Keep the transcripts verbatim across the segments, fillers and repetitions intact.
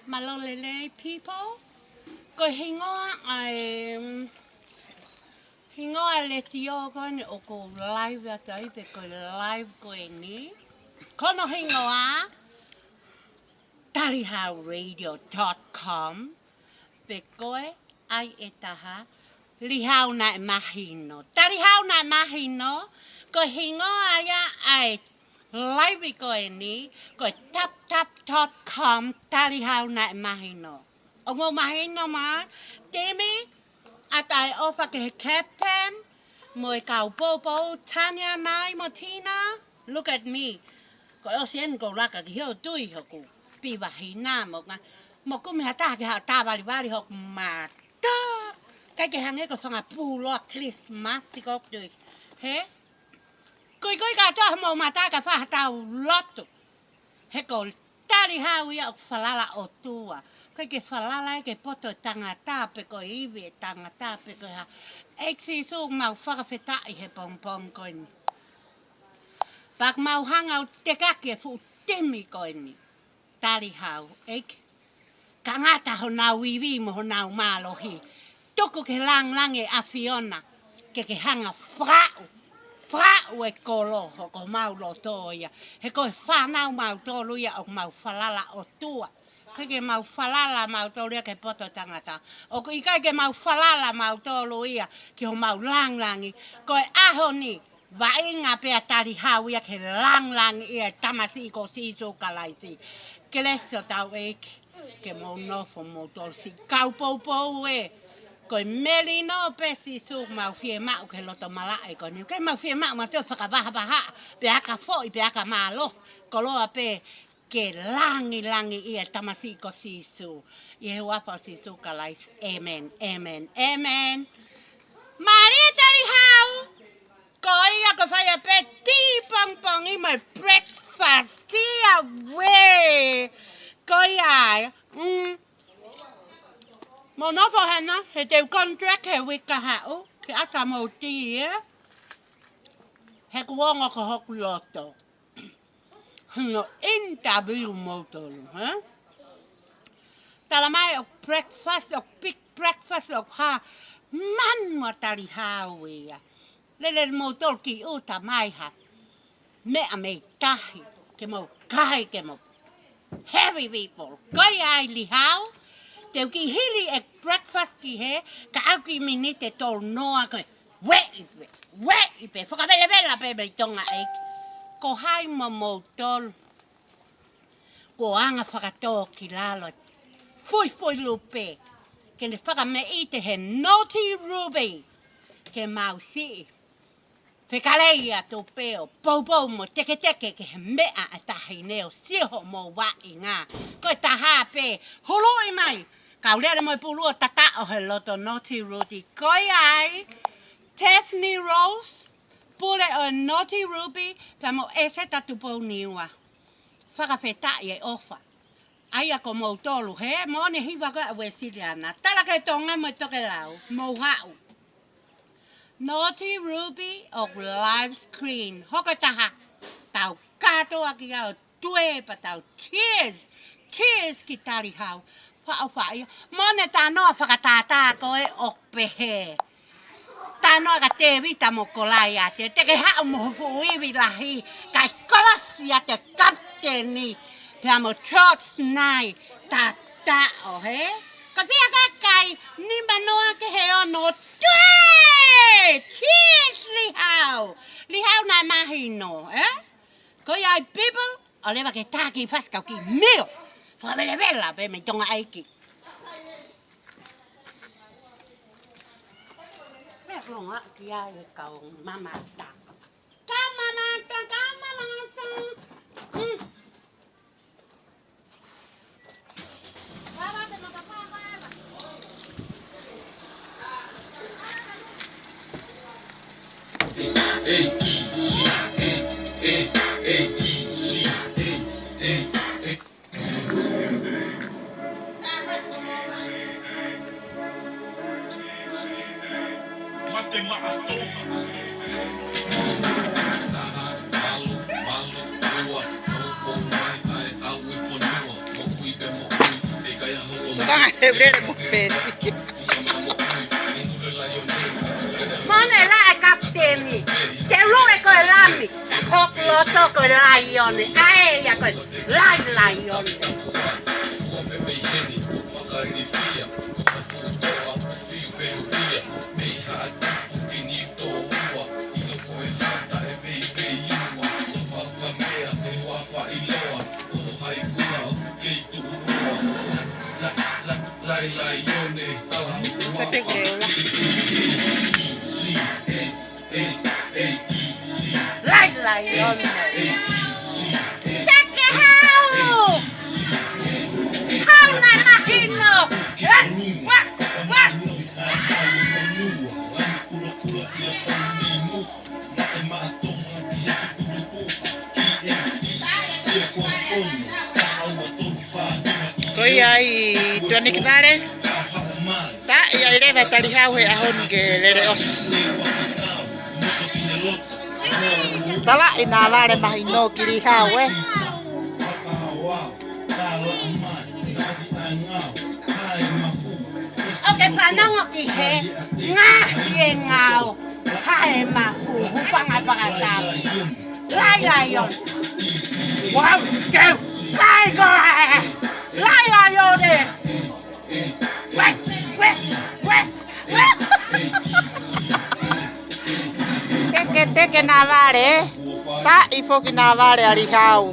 Mālō e lelei, people. Ko e hingoa ʻa e, mm, hingoa e letiō ko eni ʻoku ou live atu ai, pe ko e live ko eni, ko hono hingoa Talihau Radio dot com, pe ko e ʻai ʻe taha Lihau Naʻe Mahino. Talihau Naʻe Mahino, ko e hingoa ia ʻa e live ko eni, ko e tap tap dot com, Talihau Naʻe Mahino. ʻOku mou mahino mai, Timi, ʻa e ʻofa ki he captain, mo e kau poupou, Tanya, Nai, mo Tina. Look at me. Ko e ʻosi eni ʻoku ou laka ki he ʻOtua ʻi hoku pivahina mo ka, mo kumi ha taha ke haʻu ʻo tāvalivali hoku mata. ʻIkai ke hangē ko e fanga puloa Christmas ko ʻoku ou tui. He? Kuikui kātoa homou mata kae fai haʻatau lotu. He ko Talihau ia ʻoku falala ʻOtua. ʻIkai ke falala ia ki he poto ʻo e tangata pe ko e ivi ʻo e tangata pe ko e hā. ʻEiki Sīsū, mau fakafetaʻi he pongipongi ko eni. Pea ʻoku mau hanga ʻo tekaki e fuʻu timi ko eni. Talihau, ʻEiki. Ka ngata honau ivi mo honau mālohi. Tuku ke langilangi ʻa e ʻAfiona. Ke ke hanga ʻo fakaʻu, fakaʻu e kolo ʻoku mau loto ia. He ko e fānau mautolu ia ʻoku mau falala ʻOtua. ʻIkai ke mau falala mautolu ia ki he poto ʻo e tangata. ʻOku ʻikai ke mau falala mautolu ia ki homau langilangi. Ko e ʻaho ni, vaʻinga pē ʻa Talihau ia ki he langilangi ʻa e tamasiʻi ko Sīsū Kalaisi. Kelesi ʻa hotau ʻEiki ke mou nofo moutolu siʻi kau poupou ē. Ko e melino pē Sīsū ʻoku mau fiemaʻu ki he loto malaʻe ko eni. ʻIkai ke mau fiemaʻu mautolu fakavahavahaʻa, pe ʻaka foʻi, pe ʻaka mālohi. Koloa pē ke langilangiʻia e tamasiʻi ko Sīsū. ʻI he huafa ʻo Sīsū Kalaisi. ʻĒmeni, ʻēmeni, ʻēmeni. Mālie Talihau. Ko ia ʻoku fai ai pē tī pongipongi mo e breakfast ia ē. Ko ia ai. Mm. Mou nofo hena, he te u contract he uike kahaʻu, ke ʻata mou tī ē. He kuo ongo ko hoku loto. Hono interview moutolu, hē? Talamai ʻoku breakfast, ʻoku big breakfast, ʻoku hā. Manu ʻa Talihau ia. Lele moutolu ki ʻuta mai ha meʻa mei tahi, ke mou kai, ke mou heavy people. Ko ia ai Lihau, te u kiʻi hili e breakfast ki hē, ka ʻoku kiʻi miniti ʻe tolu noa ko e ueʻi pē, ueʻi pē, fakavelavela pē mei Tonga ʻEiki. Ko hai mo moutolu kuo anga fakatō ki lalo, fuifui lupe, ke ne fakameʻite he Naughty Ruby, ke mau siʻi fekaleʻi atu pē ʻo poupou mo teketeke ki he meʻa ʻa e taʻahine ʻo sio homou vaʻinga. Ko e taha pē, huluʻi mai, kau lele mo e pulu ʻo tataʻo he loto Naughty Ruby. Ko ia ai, Tiffany Rose, pule ʻo e Naughty Ruby, pea mo ʻEseta Tupou Niua. Fakafetaʻi e ʻofa. ʻA ia ko moutolu, hē, mo ʻene hiva ko ē ʻa Uēsiliana. Tala ki he Tonga mo e tokelau, mou haʻu. Naughty Ruby ʻoku live screen. Hoko e taha. Tau kātoa ki ai ʻo tuē pea tau cheers. Cheers ki Talihau. Faʻo faʻia. Mo ʻene talanoa fakatātā ko ē ʻoku pehē. Talanoa kia Tēvita mo Kolaiate, te ke haʻu mo ho fuʻu ivi lahi, kae kolosi ʻa e kapiteni, pea mo George Nai, tataʻo, hē? Ko e fiha kakai, nima noa ki he ono, tuē! Cheers, Lihau! Lihau Naʻe Mahino, ē? Ko ia ai people, ʻo leva ke taki fasi kau kiʻi mio. Fakavelavela pē mei Tonga ʻEiki. Pea longa ki ai e kau mamata. Kau mamata, kau mamata. Mm. Tukanga he lele mo pesi. Mone la e kapiteni. Te lue ko e lami. Ka hoku loto ko e laione. ʻA ia ko e lai laione. Sa te ke ola. Lai laione. Teke hau! Hau naʻe mahino! Wa! Wa! Ko ia ai Tuaniki Vale. Ta ia i leva Talihau he ʻaho ni ke lele ʻosi. Tala ʻi Nāvale mahino ki Lihau, ē. ʻOku ke fanongo ki he ngaahi e ngao. Hae maku, hūfanga fakatau. Lai laione. Wow, keu, kai koe. Lai laione. Wek, wek, wek, wek. Teke, teke Nāvale. Ta i foki Nāvale ʻa Lihau.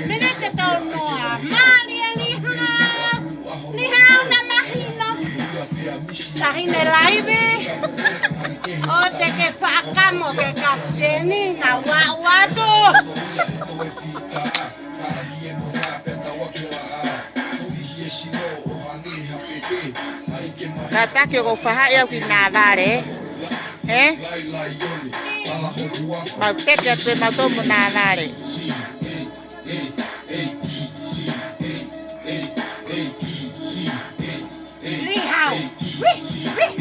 Mene te tau noa, mali e Lihau, Lihau naʻe mahino. Taʻahine laivi, ʻo te ke fakamo ke kapiteni na wa wa tu. Kātaki ʻoku ou faʻa haʻi au ki Nāvale, ē? Mau teke atu e mau tomo Nāvale. Lihau. Wih, wih.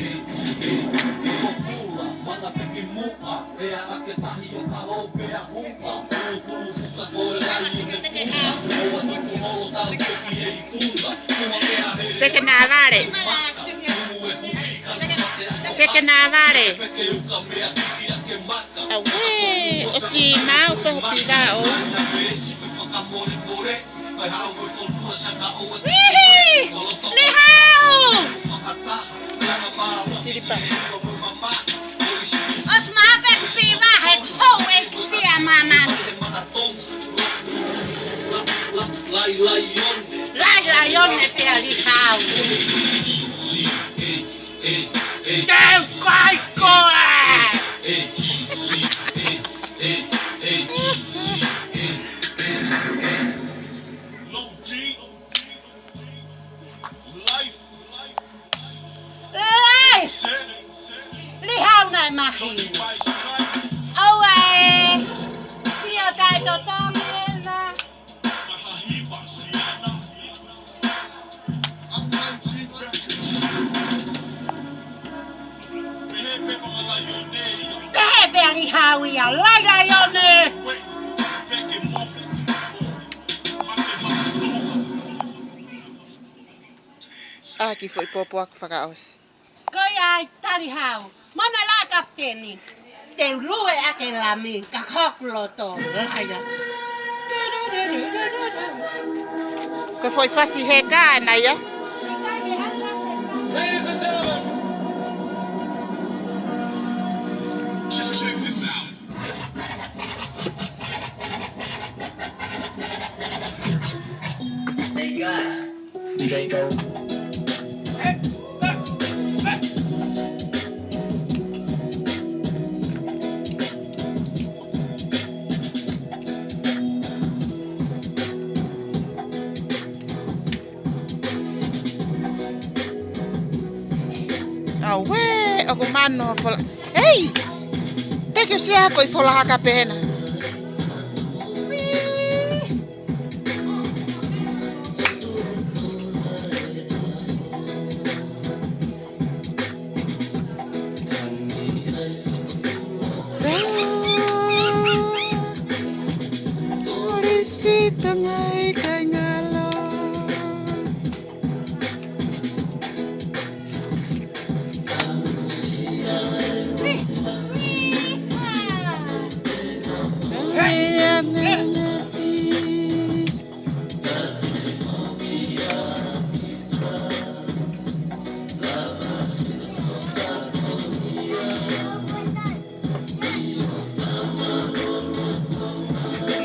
Teke Nāvale. Teke Nāvale. Auē, ʻosi maʻu pē ho piva ʻo. Ihi! Lihau! Silipa. ʻOsi maʻu pē ho piva he kou e kisia mama. Lai laione pea Lihau. Teu kai koe! Life! Lihau naʻe mahino. Auē! Sio taʻetotongi ena. Pehē pē ʻa Lihau ia, lai laione. ʻA, kiʻi foʻi pōpoaki fakaʻosi. Ko ia ai Talihau. Mona la kapiteni. Te u lue ʻaki e lami, ka hoku loto. Laila. Ko e foʻi fasi heka ʻana ia. Ladies and gentlemen, check this out. Hey guys. D J Go. Auē, ʻoku manu fola. Ei! Thank you, sia, ko e fola haka pehena. Tonga ʻikai ngalo.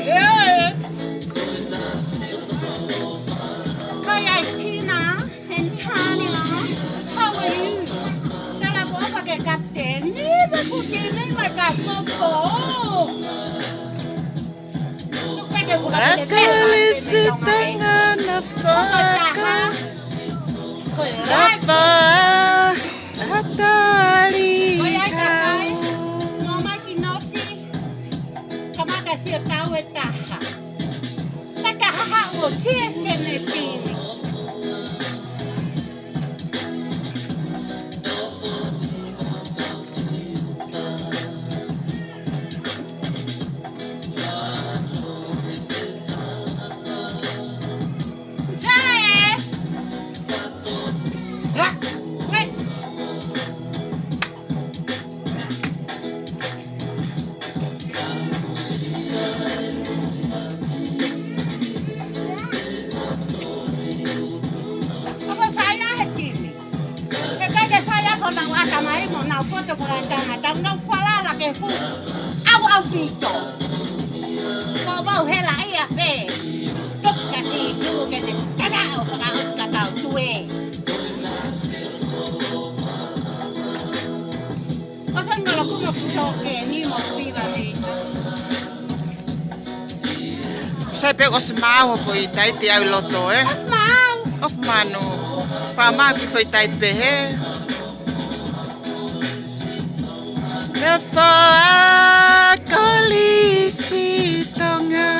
Yes. Hi, Tina and Tanya. How are you? Tala ko pa ke kapiteni, pa ku tini mai ka foko. Tuku ke ku kapiteni. Akalisi Tonga na faka. Lava. Atali kau. Kamata sio tau e taha. Ka taha haʻu o tie senetini. He ʻikai ke fai ʻa hono ʻatamai mo nau poto ko e tangata, nau falala ke fu. ʻAuʻaupito. Ko vau hela ia pē. Toki ka ki tu ke ne tana o ka ka ka tau tue. Ko sa ngalo kuma kuso ke ni mo piva ni. Sai pē ʻosi maau foʻi taite ʻi loto, ē? ʻOsi maau. ʻOku manu. Pea maau ki foʻi taite pehē. Lava Akalisi Tonga.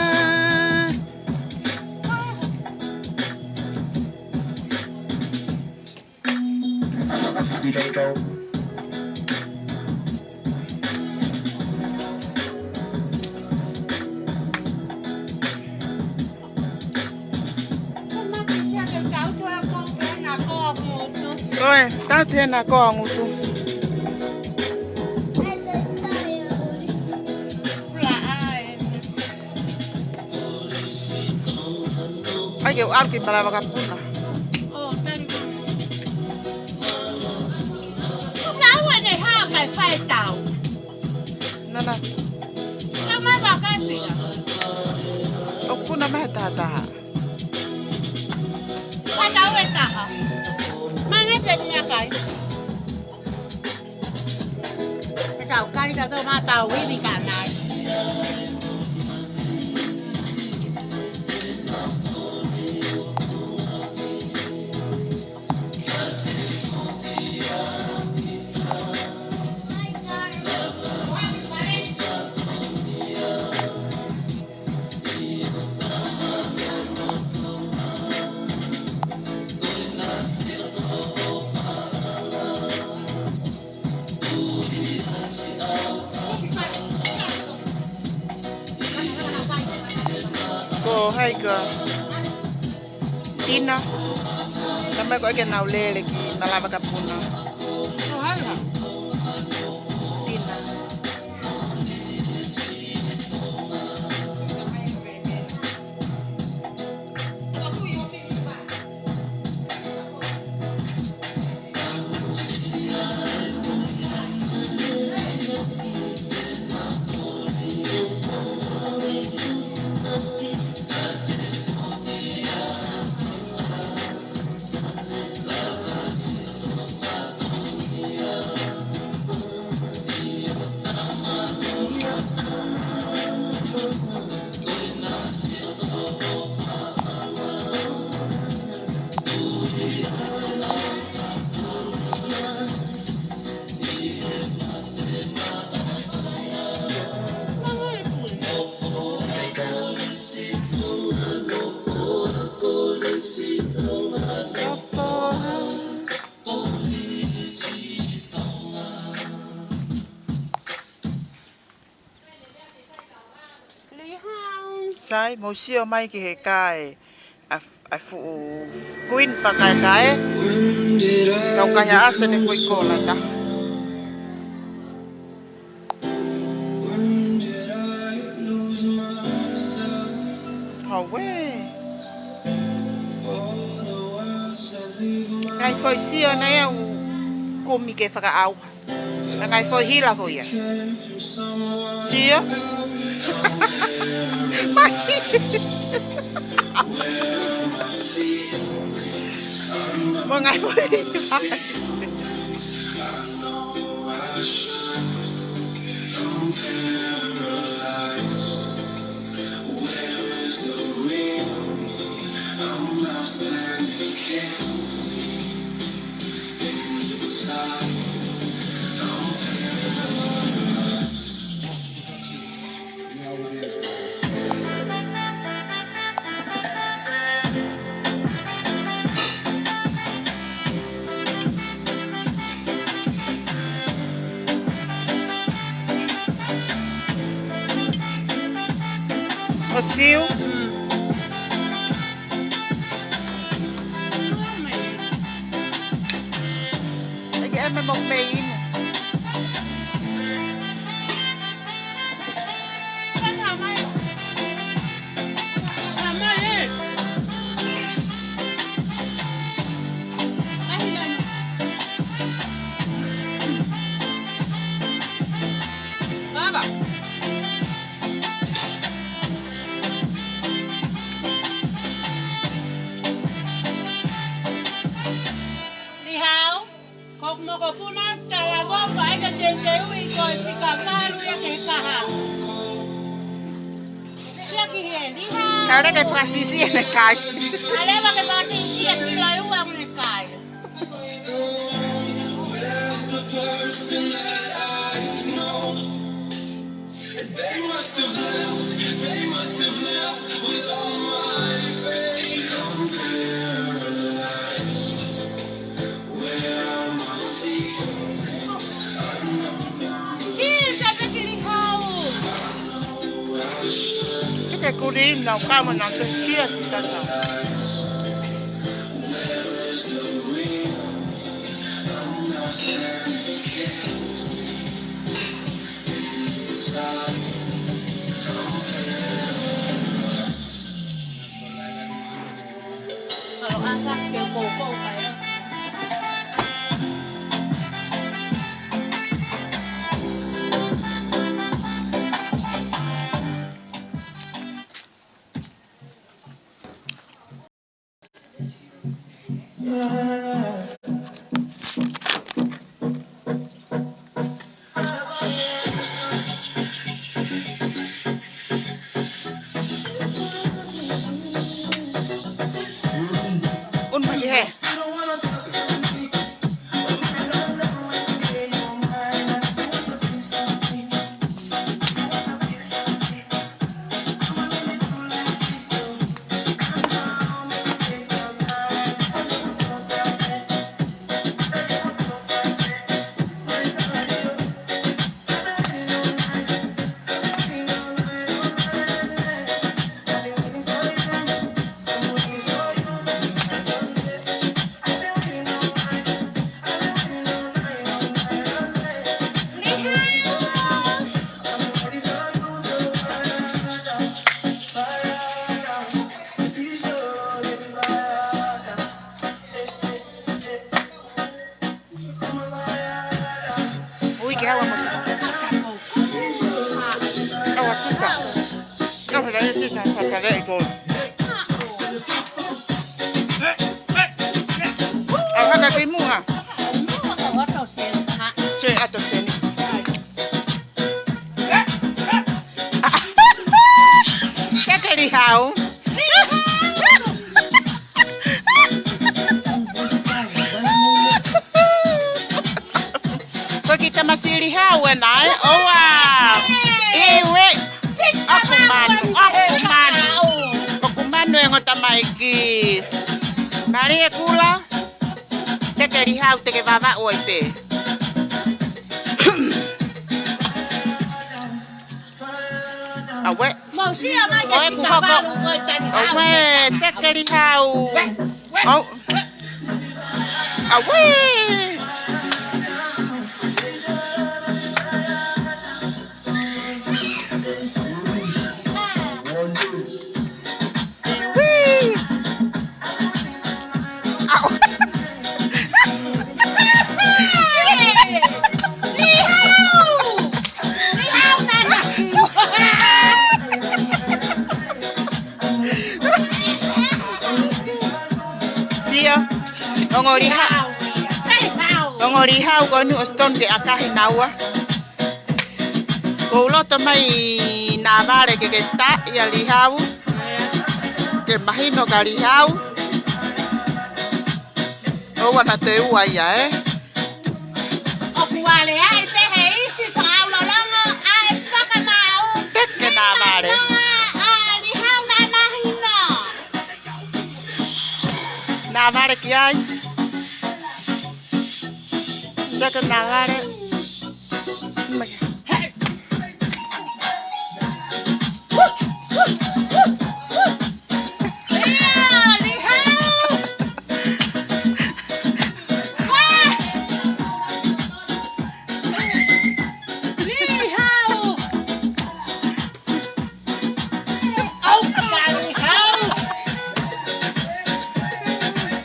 Ko e, tatu hena ko ngutu. ʻAi ke u ʻalu ki Malavakapuna. ʻO, tali mo. Ko ka ua ne hā kai fai tau. Nana. Ka mai vakai pia. ʻOku puna mai tahataha. Ka tau e taha. Mai ne pet mea kai. Ke tau kali ka tau mā tau ivi ka nai. Ko hai ka Tina. Tamai ko ʻeke nau lele ki Malavakapuna. Ko hai ka Tina. Sai, mou sio mai ki he kae ʻa, ʻa e fuʻu kuini fakakaekae. Kau kai ʻa ʻAse ne foʻi kola ta. Auē. Ngaahi foʻi sio naʻe ʻai ʻo kumi ke fakaʻauha. Ngaahi foʻi hila ko ia. Sio? Masi. Mo e ngaahi foʻi hila. ʻO siu. ʻEke ʻeme mo mei inu. Baba. Lihau, ko hoku mokopuna, talavou, ʻa ia te u teuteuʻi koe fika valu ia ke kaha. Ia ki he Lihau. Ka leke fakasisi ʻene kai. Ka leva ke fakasisi ʻene kai, ua ʻene kai. They must have left, they must have left with all my faith. I'm paralyzed. Where are my feelings? I no longer Hii, sa pekili hau. Tuke kuli na kama na te chia kita na. Where is the real me? I'm lost and it kills me. Un mai he. Ui, ke hawa mo tuka. Hawa tuka. Kau he lai tuka, tuka le ko. Au haka ki muʻa. Che ato seni. Ke ke Lihau. Ko e kiʻi tamasiʻi Lihau ena, ē? ʻOua. ʻIo. ʻOku manu, ʻoku manu. ʻOku manu e ongo tamaiki. Mālie Kula. Te ke Lihau, te ke vavaʻu ai pē. Auē. Ko e kuhoko. Ko e teke Lihau. Au. Au. Sio, ongo Lihau. Ongo Lihau ko eni ʻosi tonu ke ʻakahi naua. Ko u loto mai Nāvale ke ke tā ia Lihau. Ke mahino kia Lihau. ʻOua naʻa te ua ia, ē? ʻOku vale ai pē he isi fakaʻaulolongo ʻa e fakamaau. Teke Nāvale. Naʻa Lihau naʻa mahino. Nāvale ki ai. Teke Nāvale.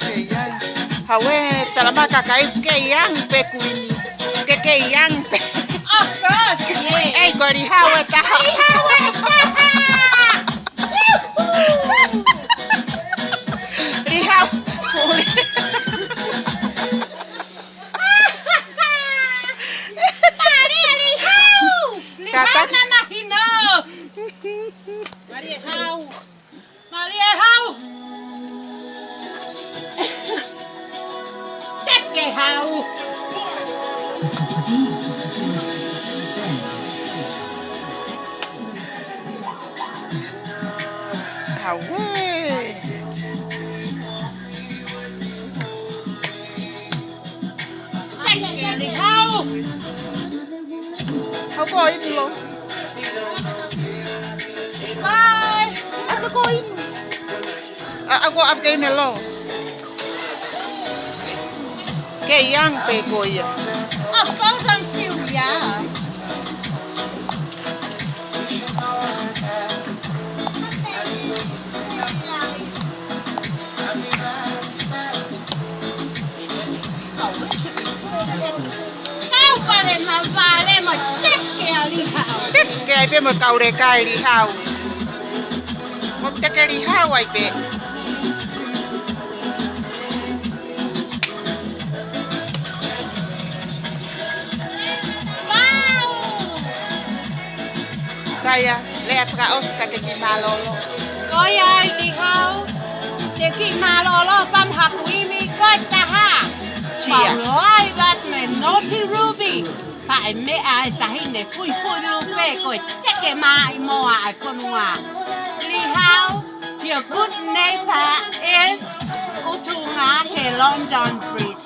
Kei ang. Hau e, talamai kakai kei ang pē kuini. Ke kei ang pē. Of course, yes. Ei, ko Lihau e taha. Lihau e taha. Lihau. Mālie Lihau. Lihau naʻa mahino. Mālie Hau. Mālie Hau. Teke Hau. Hau ē. Teke Lihau. Hau ko in lo. Bye. Hau ko in. A, hau ko ap ke in lo. Kei ang pē ko ia. Of course I'm still young. Kau pale ma vale ma teke ʻa Lihau. Teke ai pē mo e kau leka ʻa Lihau. Mo teke Lihau ai pē. Wow! Saia, lea fakaʻosi ka ke kiʻi mālōlō. Ko ia ai Lihau, ke kiʻi mālōlō pea mo ha kuini ko e taha. Chia. Paulo ai vat me Naughty Ruby. Pea ʻe meʻa e taʻahine fuifui lupe ko e teke mai mo ʻa e fonua. Lihau, your good neighbor is ʻutunga ki he London Bridge.